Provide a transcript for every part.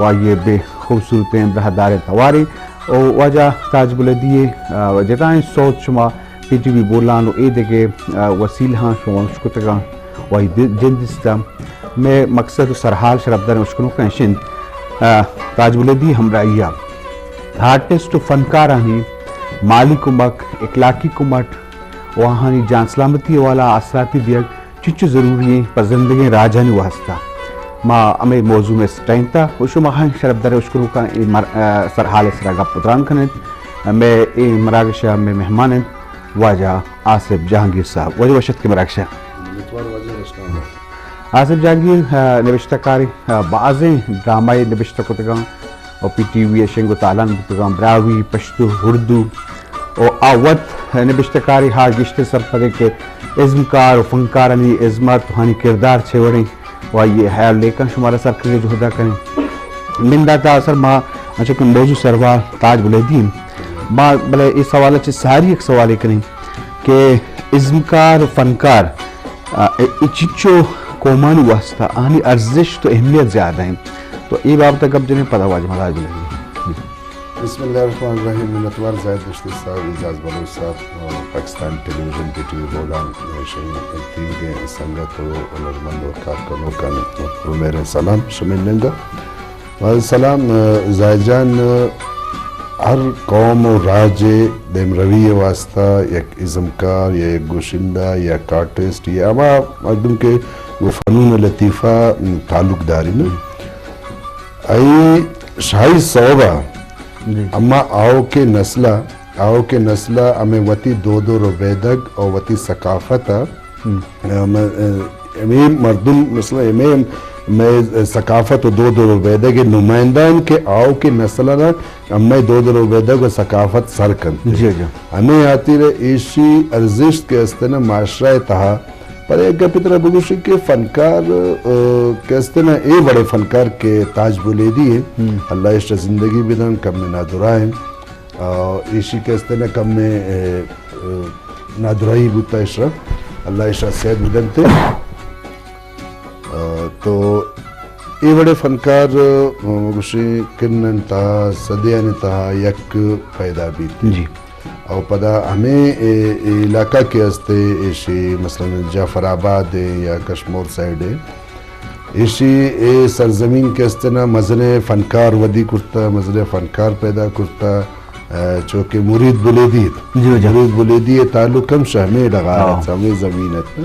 و آئی ءِ بے خوبصورتیں براہداریں توارے۔ و واجہ تاج بلیدی ءِ، آ، جتائیں سوت شما پی ٹی وی بولان و اے دگہ، آ، وسیلہاں شما اشکتگاں و آئی د-، جند دیستہ۔ مئے مقصد و سرحال شرپداریں اشکنوکاں اش انت، آ، تاج بلیدی ہمراہی ءَ آرٹسٹ و فنکارانی مالی کمک، اخلاقی کمک و آہانی جان سلامتی ءِ حوالہ ءَ آسراتی دیگ چنچو ضروری انت پہ زندگیں راجانی واستہ۔ ما ہمے موضوع ءَ سٹائینتہ و شما ہم شرپداریں اشکنوکاں اے مر-، آ، سرحال ءِ سرا گپ و تران کن انت۔ مئے اے مراگش ءِ مئے مہمان انت واجہ آصف جہانگیر صاحب۔ واجہ وش اتک مراگش ءَ۔ منتوار واجہ، وش آمد۔ آصف جہانگیر، آ، نبشتہ کارے، آ، بازیں ڈرامہ ءَ نبشتہ کتگاں و پی ٹی وی ءَ شنگ و تالان بوتگاں، براہوئی، پشتو، اردو و آ وت نبشتہ کارے، ہا گیشتر سرپدیں کہ ازمکار و فنکارانی ازمت و آہانی کردار چے وڑیں و آئی ءِ ہیال لیکاں شمارا سر کنگ ءِ جہد ءَ کنیں۔ نند ءَ تاں سر ما انچو کہ موضوع سرحال تاج بلیدی انت، ما بلے اے سوال ءَ چہ ساری یک سوالے کنیں کہ ازمکار و فنکار، آ، اے، اے چنچو قومانی واستہ آہانی ارزشت و اہمیت زیادہ انت۔ تو اے بابت ءَ گپ جنیں، پدا واجہ مزاج بلیدی۔ بسم اللہ الرحمن الرحیم۔ منتوار زاہد دشتی صاحب، اعجاز بلوچ صاحب، Pakistan television, P T V Bolan, شمئے تیوگیں سنگت و ہنرمند و کارکنوکانی پرمہریں سلام شمئے ننگ ءَ۔ وعلیکم سلام، آ، زاہد جان، آ، ہر قوم و راج ءِ دیمروی ءِ واستہ یک ازمکار یا یک گشندہ یا یک آرٹسٹ یا ہما مردم کہ گوں فنون لطیفہ تعلق داری نا، آئی شاہی سوب ءَ جی۔ اما آؤکیں نسل ءَ، آؤکیں نسل ءَ ہمے وتی دود و ربیدگ و وتی ثقافت ءَ ہم۔ ہمے، ہمے مردم، مثلاً ہمے مئے ثقافت و دود و ربیدگ ءِ نمائندہ انت کہ آؤکیں نسل ءَ را ہمے دود و ربیدگ و ثقافت سر کنت۔ جی، جی۔ ہمے ہاتر ءَ ایشی ارزشت کہ استن معاشرہ ءِ تہا، پر یک گپے ترا بگوشیں کہ فنکار، آ، کہ استن اے وڑیں فنکار کہ تاج بلیدی انت، ہم۔ اللہ ایشرا زندگی بدن، کمے نادراہ انت۔ آ، ایشی کہ استن کمے، اے، اے، نادراہی بوتا ایشرا، اللہ ایشرا صحت بدنت۔ آ، تو اے وڑیں فنکار، آ، گوشیں کنن تہا، صدیانی تہا یک پیدا بیت۔ جی۔ او پدا ہمے اے، اے علاقہ کہ است ایشی، مثلاً جعفر آباد ایں یا کشمور سائیڈ ایں، ایشی اے سرزمین کہ است نا، مزنیں فنکار ودی کرتا، مزنیں فنکار پیدا کرتا، آ، چوکہ مرید بلیدی ات۔ جی، جی۔ مرید بلیدی ءِ تعلق ہم شہ ہمے ڈغار ات، ہاں۔ ہمے زمین ات۔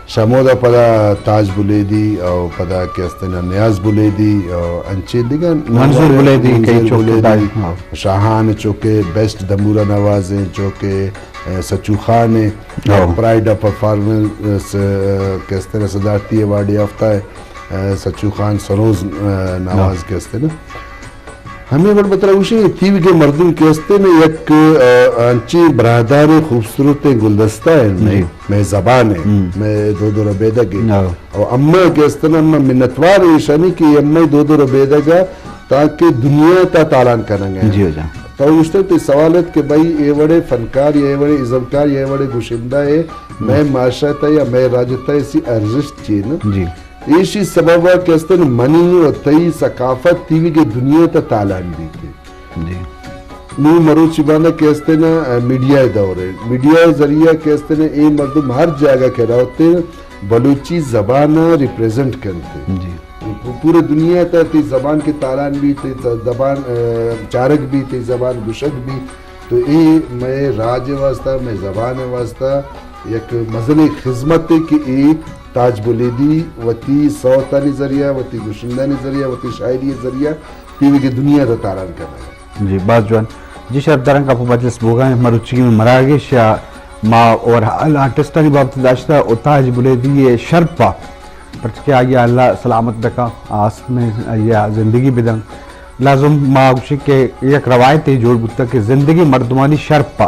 شہ ہمودا پدا تاج بلیدی او پدا کہ است نا نیاز بلیدی او انچیں دگہ منظور بلیدی، منظور کئی چوکہ بلیدی، ہاں۔ شاہان چوکہ بیسٹ دمبورہ نواز ایں، چوکہ، آ، سچو خان ایں، ہاں۔ پرائیڈ آف پرفارمنس، آ، کہ است نا صدارتی ایوارڈ یافتہ ایں۔ آ، سچو خان سروز، آ، نواز کہ است نا۔ ہمے وڑ بترا گوشیں، تیوگیں مردم کہ است نا، یک، آ، انچیں براہداریں خوبصورتیں گلدستہ ایں، جی۔ مئے، مئے زبان ایں، ہم۔ مئے دود و ربیدگ ایں۔ او اما کہ است نا، اما منتوار ایشانی کہ اما دود و ربیدگ ءَ تاکہ دنیا تا تالان کنگ ءَ۔ جی، جی۔ تو گوشتے تئی سوال ات کہ بھئی اے وڑیں فنکار یا اے وڑیں ازمکار یا اے وڑیں گشندہ ایں، ہم۔ مئے معاشرہ تا یا مئے راج تا ایشی ارزشت چی نا؟ جی۔ ایشی سبب ءَ کہ است نا منی و تئی ثقافت تیوگیں دنیا تا تالان بیت۔ جی۔ نوں مروچی باندا کہ است نا، آ، میڈیا ءِ دور ایں۔ میڈیا ءِ ذریعہ کہ است نا اے مردم ہر جاگہ کہ روت ایں، بلوچی زبان ءَ ریپریزنٹ کنت ایں۔ جی۔ پورے دنیا تا تئی زبان کہ تالان بیت، تئی زبان، آ، چارگ بیت، تئی زبان گشگ بیت، تو اے مئے راج ءِ واستہ، مئے زبان ءِ واستہ یک مزنیں خذمتے کہ اے تاج بلیدی وتی سوتانی ذریعہ، وتی گشندانی ذریعہ، وتی شاعری ذریعہ تیوگیں دنیا تا تالان کنگ ءَ۔ جی، باز جوان۔ جی، شرپداراں، گپ و مجلس بوگا ایں، مروچیگیں مراگش ءَ ما اوور آل آرٹسٹانی بابت داشتہ و تاج بلیدی ءِ شرپ ءَ، پرچہ کہ آئی ءَ اللہ سلامت بکا، آس میں آئی ءَ زندگی بدن۔ لازم ما گوشیں کہ یک روایتے جوڑ بوتگ کہ زندگی مردمانی شرپ ءَ،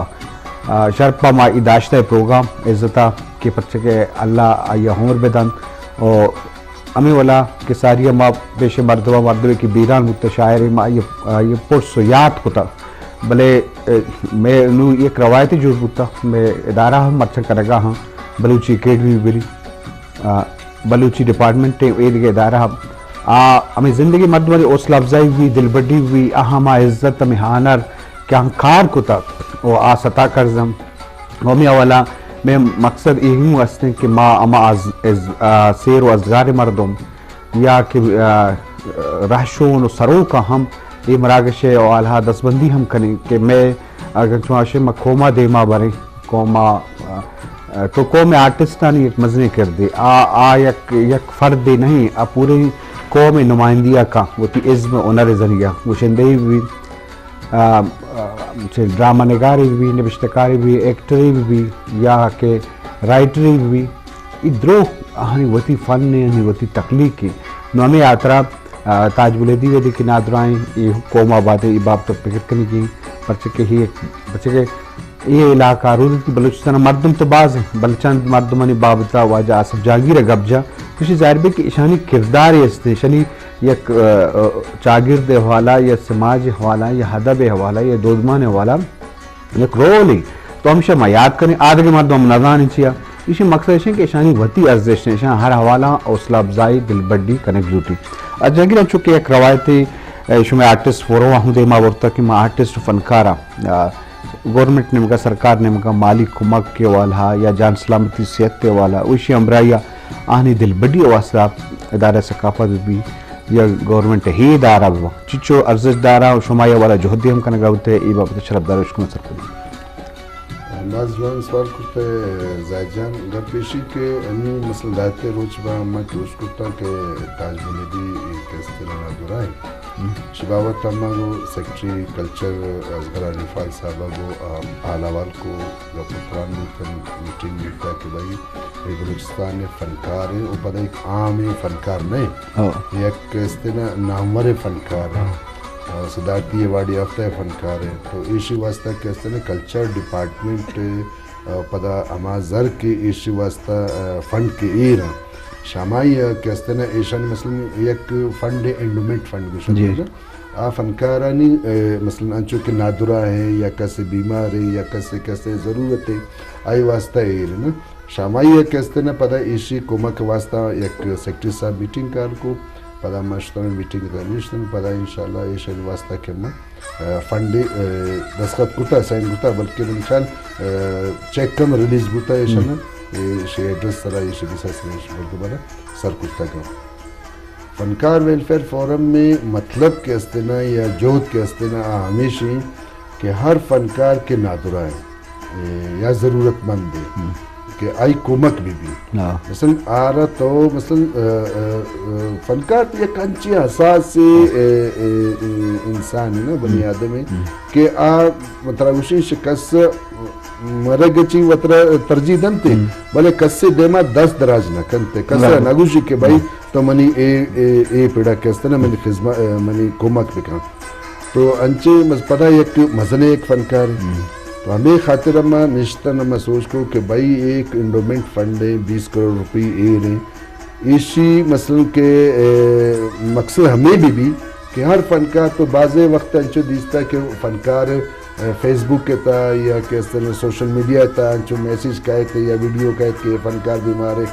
آ، شرپ ءَ ما ای داشتہ پروگرام عزت ءَ کہ پرچہ کہ اللہ آئی ءَ عمر بدنت۔ و ہمے ولا کہ ساری ما پیش مردم، مردمے کہ بیران بوتہ، شاعرے، ما آئی، آئی پرس و یات کتہ۔ بلے، اے، مئے نوں یک روایتے جوڑ بوتہ، مئے ادارہ ہم مرچاں کنگا ہاں، بلوچی اکیڈمی بلی، آ، بلوچی ڈپارٹمنٹ اے دگہ ادارہ ہم۔ آ ہمے زندگی مردمانی حوصلہ افزائی بی، دلبڈی بی، آ ہما عزت، ہمے ہانر کہ آہاں کار کتگ و آ ستا کرزم۔ و ہمے حوالہ مئے مقصد اے ہم است انت کہ ما ہما از، از، آ، سیر و ازگار مردم یا کہ، آ، رہشون و سروکاں ہم اے مراگش ء حوالہ ء دستبندی ہم کنیں کہ مئے اگاں چو اشیں ما قوم ء دیما بریں، قوم ء، آ، تو قوم ء آرٹسٹانی یک مزنیں کردے، آ، آ یک، یک فردے نہیں، آ پورے قوم ء نمائندگی ء کاں وتی ازم ء ہنر ء ذریعہ گشندہی بہ بیت، آ، آ، چہ ڈرامہ نگارے بہ بیت، نبشتہ کارے بہ بیت، ایکٹرے بہ بیت یا کہ رائٹرے بہ بیت، اے درو آہانی وتی فن ء، آہانی وتی تخلیق ء۔ نوں ہمے ہاترا، آ، تاج بلیدی وھدے کہ نادراہیں اے قوم آباد ء، اے بابت ء پکر کنگی، پرچہ کہ اے، پرچہ کہ اے علاقہ روزی بلوچستان ء مردم تو باز انت، بلے چند مردمانی بابت ء واجہ آصف جہانگیر ء گپ جا، گوشی ظاہر بہ کہ اشانی کردارے است، اشانی یک، آ، آ، چاگرد ء حوالہ یا سماج ء حوالہ یا ادب ء حوالہ یا دودمان ء حوالہ یک رولے، تو ہمیشہ ما یاد کنیں، آدگہ مردم ہم نزانیں چیا۔ ایشی مقصد ایش انت کہ اشانی وتی ارزشت انت، اشاں ہر حوالہ حوصلہ افزائی، دلبڈی کنگ لوٹی۔ آ جہانگیر انچو کہ یک روایتے، اے، شمئے آرٹسٹ فورم ہم دیما برتا کہ ما آرٹسٹ و فنکاراں، آ، گورنمنٹ نیمگا، سرکار نیمگا مالی کمک کے حوالہ یا جان سلامتی صحت کے حوالہ، و ایشی ہمراہی آہانی دلبڈی واسطہ ادارہ ثقافت بھی یا گورنمنٹ ہی ادارہ بھی چچو ارزش دارا و شما یا والا جہدی ہم کنگا ہوتے، ای بابت شرف دار اشکن سرپدی۔ باز جوان سوال کرتے زاہد جان، گپ ایشی کہ انی مثلا داتے روچ با ما چوش کرتا کہ تاج بلیدی ایک استرا نادرا ہے۔ ہم۔ شباوت اما گو سیکرٹری کلچر اصغر علی فال صاحب گو آ، حال احوال کو گپ و تران بیتن، میٹنگ بیتا کہ بھائی اے بلوچستان فنکار ہیں، او پدا ایک عام فنکار نہیں۔ ہاں۔ یک کہ استنا نامور فنکار ہیں۔ ہاں۔ آ، صدارتی ایوارڈ یافتہ فنکار ہیں۔ تو ایشی واسطہ کہ استنا کلچر ڈپارٹمنٹ، آ، پدا ہما زر کہ ایشی واسطہ، آ، فنڈ کہ ایر ہیں۔ شامائی کہ استنا ایشانی مثلاً یک فنڈ انڈومنٹ فنڈ گوشن جی۔ نا۔ آ فنکارانی، آ، مثلاً انچو کہ نادرا ہیں یا کسے بیمار ہیں یا کسے کسے ضرورت ہے، آئی واسطہ ایر ہیں نا۔ شامائی ء کہ استیں پدا ایشی کمک واسطہ یک سیکرٹری صاحب میٹنگ کال کو، پدا ما شتن میٹنگ ء تہا نشتن، پدا انشاءاللہ ایشانی واسطہ کہ ما، آ، فنڈ، آ، دستخط کتا، سائن کتا، بلکہ من خیال، آ، چیک ہم ریلیز بوتا ایشان، ہم۔ ایشی ایڈریس سرا، ایشی بسا سرا، ایشی بلکہ بنا سر کرتا گا۔ فنکار ویلفیئر فورم میں مطلب کہ استنا یا جہد کہ استنا آ ہمیشی کہ ہر فنکار کے نادرا ہے۔ اے، یا ضرورت مند ہے ہم۔ کہ آئی کمک بھی بھی۔ ہاں۔ مثلاً آرا تو مثلاً، آ، آ، آ، فنکار تو یک انچی حساس، اے، اے، اے، انسان ہے نا، بنی ہم۔ آدم ہے ہم۔ کہ آ مطلب اسی شکست مرگ چی وترا ترجیح دنتے، ہم۔ بلے کسے دیما دست دراج نہ کنتے، کسے نہ۔ نہ گوشی کہ بھائی ہم۔ تو منی اے، اے، اے پڑا کستنا منی خدمت، اے، منی کمک بکن۔ تو انچے مز-، پدا یک مزن ایک فنکار ہے۔ ہم۔ تو ہمیں خاطر ہم نشتن ہم سوچ کو کہ بھائی ایک انڈومنٹ فنڈ ہے، بیس کروڑ روپی ایر ہے۔ ایشی مثلاً کہ، اے، مقصد ہمیں بھی بھی کہ ہر فنکار تو بعضے وقت انچو دیستا کہ فنکار، اے، فیس بک تا یا کہ اس طرح سوشل میڈیا تا انچو میسج کائے تے یا ویڈیو کائے کہ فنکار بیمار ہے۔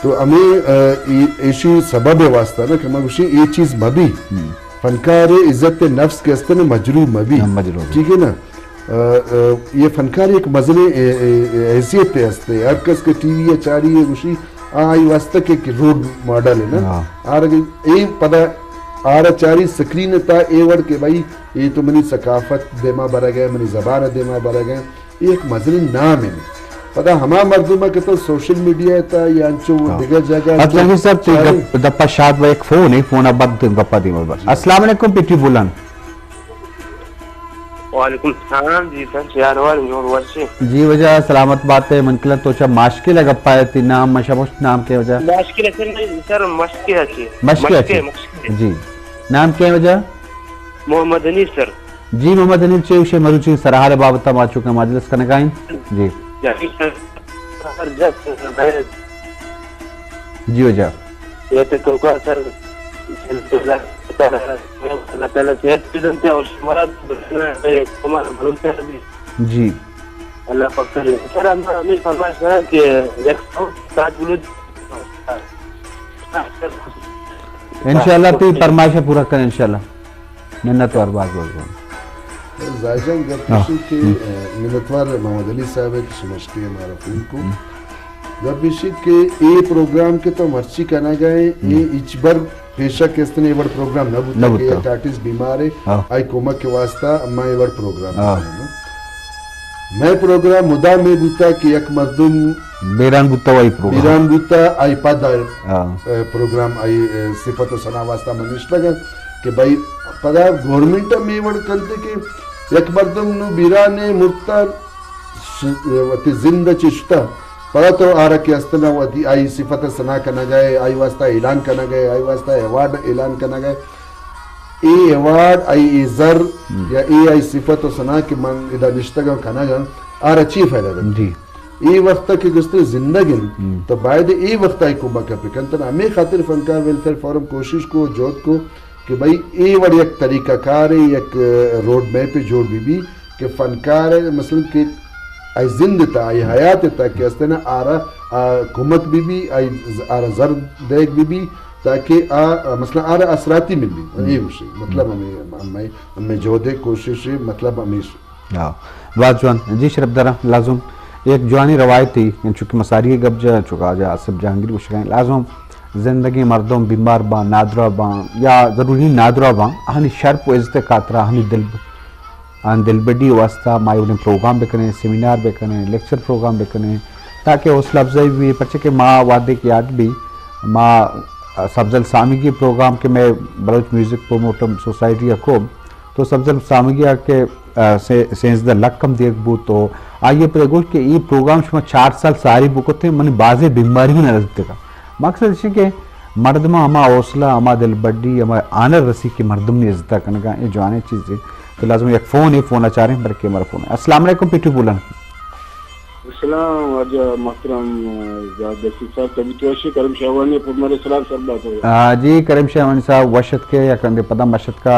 تو ہمیں، اے، ای-، ایشی سبب واسطہ نا کہ میں گوشی یہ چیز مبی۔ ہم۔ فنکار عزت نفس کہ استن مجروح مبی۔ ہاں، مجروح مبی۔ ٹھیک ہے نا؟ آ، آ، یہ فنکار ایک مزنیں، اے، اے، اے، حیثیت پہ ہستے۔ ہر کس کے ٹی وی یا چاری ہے گوشی، آ، آئی واسطہ کہ، کہ رول ماڈل ہے نا۔ ہاں۔ آر اگے اے پدا آر چاری سکرین تا اے وڑ کہ بھائی، یہ تو منی ثقافت دیما برگ ہے، منی زبان دیما برگ ہے۔ اے یک مزنیں نامے۔ پدا ہما مردم کہ تو سوشل میڈیا تا یا انچو ہاں۔ دگہ جگہ اچھا، انچو جہانگیر صاحب، تئی چارے۔ گپ، گپا شاد و یک فون ہے، فون ء بعد گپا دیما بر۔ جی۔ السلام علیکم، پی ٹی بولان۔ وعلیکم السلام، جی سر، چے حال احوال، جوڑ وش ئے؟ جی واجہ، سلامت بات ئے، من کلا تو چا ماشکل ء گپا ئے، تئی نام، مشا مشت نام کے واجہ؟ ماشکل ء سر، سر مشکل ء چے۔ مشکل ء چے۔ مشکل ء۔ جی۔ نام کے واجہ؟ محمد حنیف سر۔ جی محمد حنیف، چے گوشے مروچی سرحال بابت ما چونکہ مجلس کنگا ایں۔ جی۔ جی سر۔ سر، جس، سر، جی واجہ۔ یہ تو توکا سر، اللہ تعالیٰ صحت بدنتے اور شمارا شمارا بلوچ بھی۔ جی۔ اللہ پاک کرے۔ سر، ہم، ہمیں فرمائش کرا کہ یک سو سات بلوچ انشاءاللہ تئی فرمائش پورا کن انشاءاللہ۔ منتوار باز باز۔ زاہد جان، گپ ہاں۔ ایش کہ، ہم۔ اے، منتوار محمد علی صاحب کہ شمشکے مارا فون کو۔ ہم۔ گپ ایش کہ اے پروگرام کہ تو مرچی کنگا ئے، اے ہم۔ ہچبر پیشہ کہ استن اے وڑ پروگرام نہ بوتا نہ کہ بوتا۔ یک آرٹسٹ بیمار ہے، ہاں۔ آئی کمک کے واسطہ ما اے وڑ پروگرام ہاں۔ کنگا۔ مئے پروگرام مدام اے بوتا کہ یک مردم بیران بوتا و آئی پروگرام۔ بیران بوتا، آئی پد آئی، ہاں۔ اے، پروگرام آئی، اے، صفت و ثنا واسطہ من نشتگ کہ بھائی پدا گورنمنٹ ہم اے وڑ کنتے کہ یک مردم نو بیران مرتا، ش-، وتی زند چشتا، پدا تو آرا کہ استنا وتی آئی صفت ثنا کنگا ئے، آئی واسطہ اعلان کنگا ئے، آئی واسطہ ایوارڈ اعلان کنگا ئے۔ اے ایوارڈ، آئی اے زر ہم۔ یا اے آئی صفت و ثنا کہ من ادا نشتگاں کنگاں، آرا چی فائدہ دنت؟ جی۔ اے وقت کہ گستر زندگ انت، ہم۔ تو باید اے وقت آئی کمک ءَ بکن۔ تن ہمے خاطر فنکار ویلفیئر فورم کوشش کو، جہد کو کہ بھئی اے وڑ یک طریقہ کارے، یک روڈ میپے جوڑ بہ بی کہ فنکار مثلاً کہ آئی زند تا، آئی حیات تا کہ استنا آرا، آ، کمک بہ بی، آئی ز-، آرا زر دیگ بہ بی، تاکہ آ، مثلاً آرا آسراتی ملی۔ ہم۔ اے گوشی، مطلب ہم۔ ہمیں، ہمیں، ہمیں جہد کوشش، مطلب ہمیش۔ ہاں، باز جوان۔ جی شرپ دارا، لازم یک جوانی روایتے، چونکہ مساری گپ جا، چونکہ آجا آصف جہانگیر گوشگا ایں، لازم زندگیں مردم بیمار باں، نادراہ باں، یا ضروری نادراہ باں، آہانی شرپ و عزت خاطرا، آہانی دل، آہانی دلبڈی واسطہ ما اے وڑیں پروگرام بکنیں، سیمینار بکنیں، لیکچر پروگرام بکنیں، تاکہ حوصلہ افزائی بی، پرچہ کہ ما وہدے کہ یاد بی، ما سبزل سامگی پروگرام کہ مئے بلوچ میوزک پروموٹر سوسائٹی ءَ کو، تو سبزل سامگی ءَ کہ، آ، سے-، سینزدہ لکھ ہم دیگ بوت، تو آئی ءَ پدا گوشت کہ اے پروگرام شما چار سال ساری بکتیں، منی بازیں بیماری نہ رسیتگ۔ مقصد اش کہ مردماں ہما حوصلہ، ہما دلبڈی، ہما آنر رسی کہ مردم نی عزت کنگا، اے جوانیں چیزے۔ تو لازم یک فون، اے فون ءَ چاریں، بلکہ ہمارا فون ہے۔ السلام علیکم، پیٹو بولن۔ السلام، واجہ محترم، زاہد دستی صاحب، طبیعت وشی؟ کریم شاہوانی پر مرے سلام سر بات ہو۔ آ، جی، کریم شاہوانی صاحب، وش اتکے، یک رندے پدا مشتکا،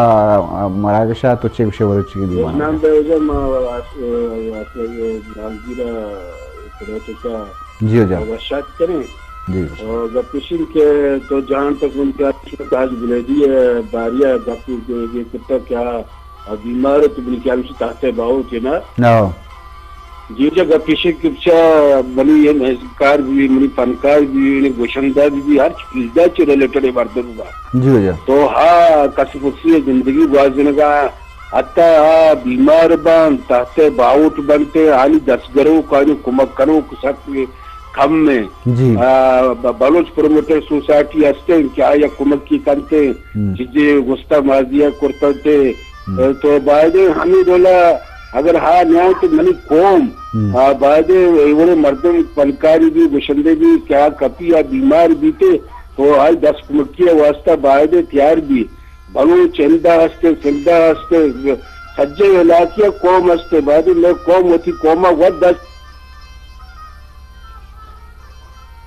آ، مراگشا، تو چے گوشے ورے چی دیوان؟ نام بے وجہ ما، آ، آ، آ، نامگیرا، خدا تو کیا جی ہو جا۔ وشات کریں۔ جی۔ اور گپ اش انت کہ تو جان تک من کیا تاج بلیدی ہے، باریا گپ کے، کے کتا کیا اور بیمار ہے تو بلکہ ہم سے تحت باہو تھے نا۔ نا۔ جی جا گپ ایش کہ بچا منی یہ کار بھی، منی فنکار بھی، منی گوشندہ بھی، بھی ہر چیز دا چے ریلیٹڈ ہے مردم با۔ جی جا۔ تو ہا کس کسی زندگی گوازنگا، حتی ہا بیمار بان، تحت باہوٹ بنتے، آنی دستگرو کانی کمک کنو سک کم میں۔ جی۔ آ، ب-، بلوچ پروموٹر سوسائٹی ہستیں کہ آیا کمک کی کنتے، ہم۔ چیزے گستا مازیا کرتنتے، ہم۔ تو باید ہمیں دولا اگر ہا نیاں تو منی قوم، ہم۔ آ، باید ایوڑے مردم فنکاری بھی، گشندے بھی، کیا کپی یا بیمار بیتے، تو آئی دست کمکی واسطہ باید تیار بھی۔ بلوچ ہندا ہستے، سندھا ہستے، سجے علاقے قوم ہستے، باید میں قوم وتی قوم وت دست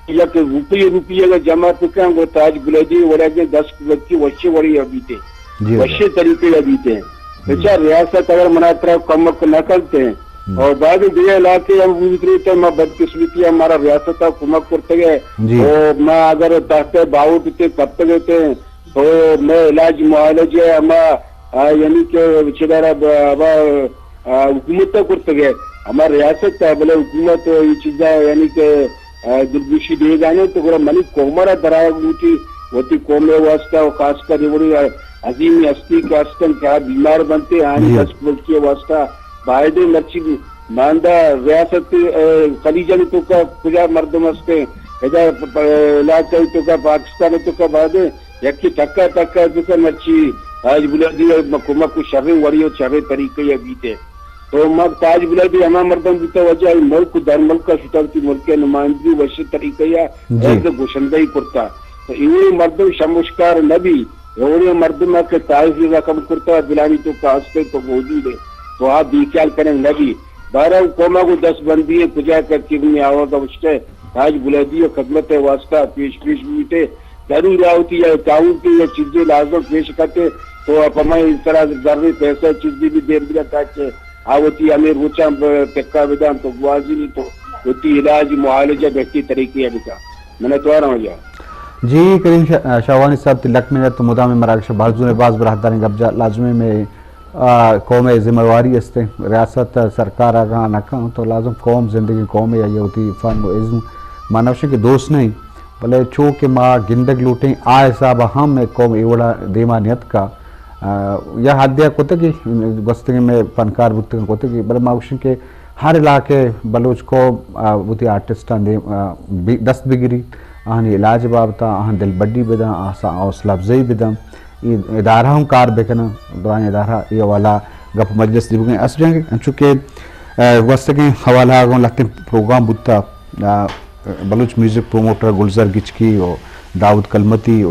یک روپی، روپی اگر جمع بکن، گڑا تاج بلیدی وڑا کہ دست وقتی وشے وڑی ابیتے۔ جی، وشے طریقے ابیتے۔ ہم۔ بچار ریاست اگر منا ترا کمک نہ کرتے، ہم۔ اور بعد دیگه علاقے ہم بوتری تو ما بدقسمتی ہمارا ریاست کا کمک کرتے گئے۔ جی۔ اور ما اگر تحت باوٹ تے کپتے گئے تے، تو میں علاج معالجہ ہما، آ، یعنی کہ چدارا ب-، ہما آ، حکومت ء کرتگ ء، ہما ریاست ء، بلے حکومت ء اے چیزاں یعنی کہ، آ، دلگوشی دیگ ء نہ انت، گڑا منی قوم ء را درآیگ لوٹی، وتی قوم ء واستہ و خاص کر اے وڑیں عظیم ہستی کہ ہست انت کہ آ بیمار بنت ء آنی جی۔ دست کمکی ء واستہ باید انت مرچی ماندا ریاست، آ، خلیج ء توکا کجا مردم ہست انت، ادا پ-، پ-، علاقہ ء توکا پاکستان ء توکا باید انت یکے ٹکا ٹکا بکن، مرچی حاج بلادی ء کمک و شریں وڑے و شریں طریقے ء بیت۔ تو ما تاج بلادی ہما مردم بوتا واجہ اے ملک و در ملک ء شتا وتی ملک ء نمائندگی وش طریقے ء جی۔ ایز گوشندہی کرتا۔ تو اے مردم شموشکار نہ بی، اے وڑیں مردم ء کہ تائز رقم کرتا دلانی تو کاستے تو موجود ہے، تو آ بے خیال کنگ نہ بی۔ بارہ قوم ء گوں دست بندی ہے، کجا کہ کبنی آوگ ء وشتے تاج بلادی ء خدمت ء واستہ پیش پیش بوتے۔ ضرور آ وتی یا تعاون کے یا چیزے لازم پیش کرتے، تو پہ مئے اس طرح زر پیسہ چیزے بھی دیر بنا تاکہ آ وتی ہمیں روچاں ٹکا بدان تو گوازی نہیں تو وتی علاج معالجہ بہتری طریقے ء بکا۔ منتوار ہوں یا۔ جی کریم شا-، شاہوانی صاحب، تئی لک منت، تو مدام مراگش بھر زونے، باز براہداریں گپ جا، لازمی میں، آ، قوم ءِ ذمہ واری است، ریاست سرکار اگاں نہ کن تو لازم قوم زندگی قوم ءِ یا وتی فن و ازم، ما نوشیں کہ دوست نہیں، بلے چو کہ ما گندگ لوٹیں آ حساب ءَ ہم اے قوم اے وڑا دیما نیتکا، آ، یا حد ءَ کتگی گوستگیں میں فنکار بوتگاں کتگی، بلے ما گوشیں کہ ہر علاقے بلوچ قوم، آ، وتی آرٹسٹاں دیم، آ، بی-، دست بگری، آہانی علاج بابتا، آہاں دلبڈی بداں، آساں حوصلہ افزائی بداں، اے ادارہ ہم کار بکناں، درائیں ادارہ اے حوالہ گپ مجلس دی بکنیں۔ اسب جان کہ انچو کہ، آ، گوستگیں حوالہ اگوں لہتیں پروگرام بوتا، آ، بلوچ میوزک پروموٹر گلزار گچکی و داؤد کلمتی و